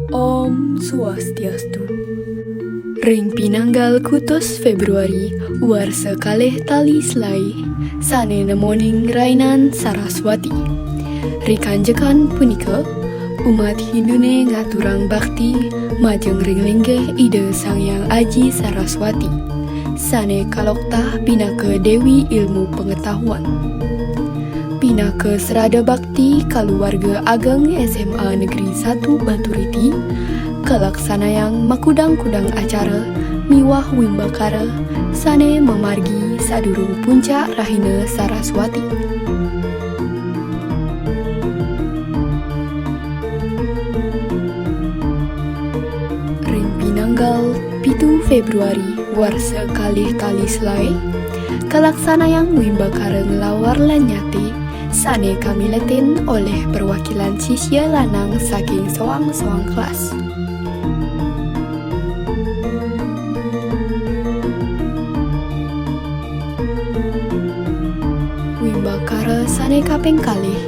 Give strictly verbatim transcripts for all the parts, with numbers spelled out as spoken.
Om Swastiastu. Ring pinanggal kutus Februari, warsa kalih tali selae, sane nemoning rainan Saraswati. Rikanjekan punika, umat Hindune ngaturang bakti majeng ring linggih Ida Sang Hyang Aji Saraswati, sane kaloktah pinaka Dewi Ilmu Pengetahuan. Pinaka srada bakti kaluarga ageng S M A Negeri satu Baturiti, kalaksanayang makudang-kudang acara miwah wimbakara sane mamargi sadurung puncak rahina Saraswati. Ring pinanggal pitu Februari warsa kalih tali selae, kalaksanayang wimbakara nglawar lan nyate sane kamiletin olih perwakilan sisya lanang saking soang-soang kelas. Wimbakara sane kaping kalih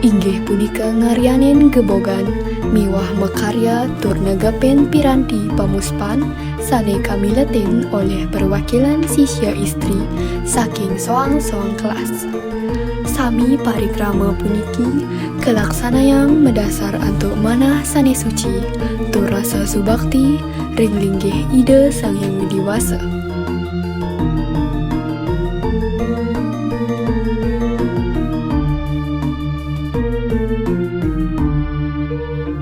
inggih punika ngaryanin gebogan miwah makarya tur negepin piranti pamuspan sane kamiletin olih perwakilan sisya istri saking soang-soang kelas. Sami parikrama puniki kalaksanayang madasar antuk manah sane suci tur rasa subakti ring linggih Ida Sang Hyang Widi Wasa.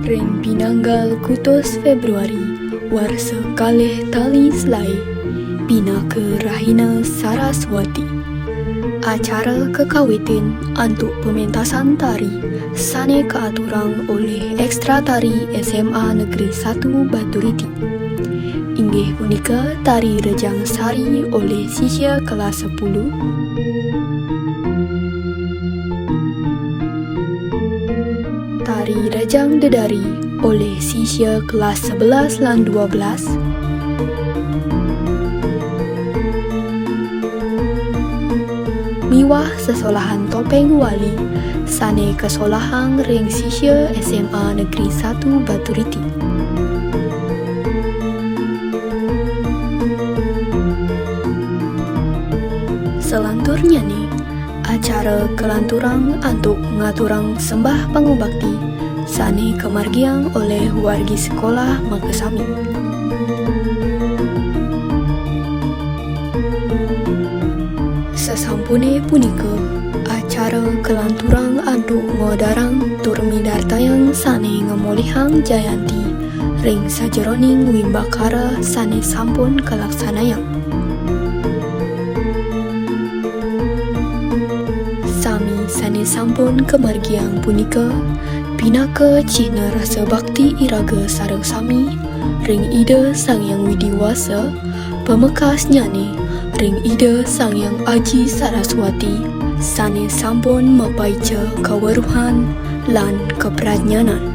Ring pinanggal kutus Februari, warsa kalih tali selae, pinaka rahina Saraswati. Acara kakawitin antuk pementasan tari sane kaaturang olih ekstra tari S M A Negeri satu Baturiti. Inggih punika tari Rejang Sari olih sisya kelas sepuluh, tari Rejang Dedari olih sisya kelas sebelas lan dua belas, miwah sesolahan topeng wali sane kasolahang ring sisya S M A Negeri satu Baturiti. Salanturnyane, acara kalanturang antuk ngaturang sembah pangubakti sane kamargiang olih wargi sekolah makasami. Sasampune punika, acara kalanturang antuk ngodarang tur midartayang sane ngamolihang jayanti ring sajeroning wimbakara sane sampun kalaksanayang. Sami sane sampun kamargiang punika pinaka cihna rasa bakti iraga sareng sami ring Ida Sang Hyang Widi Wasa, pamekasnyane ring Ida Sang Hyang Aji Saraswati, sane sampun mapaica kaweruhan lan kapradnyanan.